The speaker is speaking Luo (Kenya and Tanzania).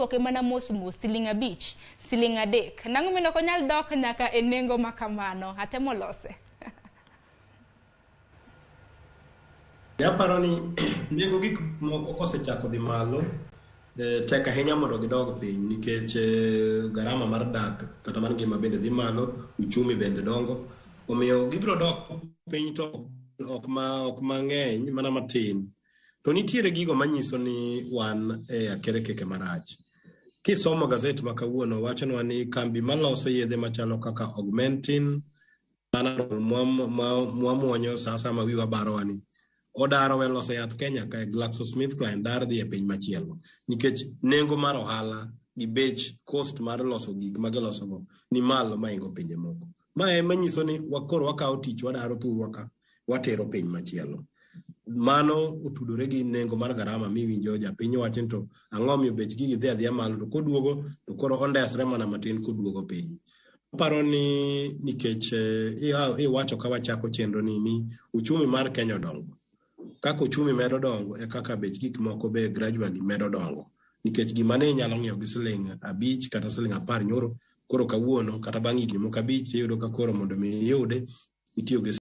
Idwoke mana mos mos, siling 5, siling 3. Nang'o mino ok onyal dok nyaka e nengo ma kamano? Atemo lose. Aparo ni nengo gik moko kosechako dhi malo, tek ahinya mondo gidog piny nikech garama mar dak kata mar ngima bende dhi malo, uchumi bende dongo. Omiyo gibiro dok piny to ok mang'eny, mana matin. To nitiere gigo manyiso ni wan e akerekeke marach. Kisomo gazet ma kawuono wachonwa ni kambi maloso yedhe machalo kaka Augmentin, Panadol mwamuonyo sa sama wiwa barowa ni odar owe loso yath Kenya kae, GlaxoSmithKline dar dhi e piny machielo nikech nengo mar ohala gi bech cost mar loso gik ma gilosogo ni malo maingo pinje moko. Ma ema nyiso ni koro wakawo tich wadaro thurwa ka watero piny machielo. Mano otudore gi nengo mar garama miwinjo japiny wacho ni to ang'o miyo bech gigi dhi adhiya malo to koduogo to koro ondesre mana matin koduogo piny. Aparo ni nikech iwacho ka wachako chenro ni uchumi mar Kenya odongo. Kaka uchumi medo dongo e kaka bech gik moko be gradually medo dongo. Nikech gima ne inyalo ng'iewo gi siling 5 kata siling 10 nyoro, koro kawuono kata bang' higni moko 5 iyudo ka koro mondo mi iyude itiyo gi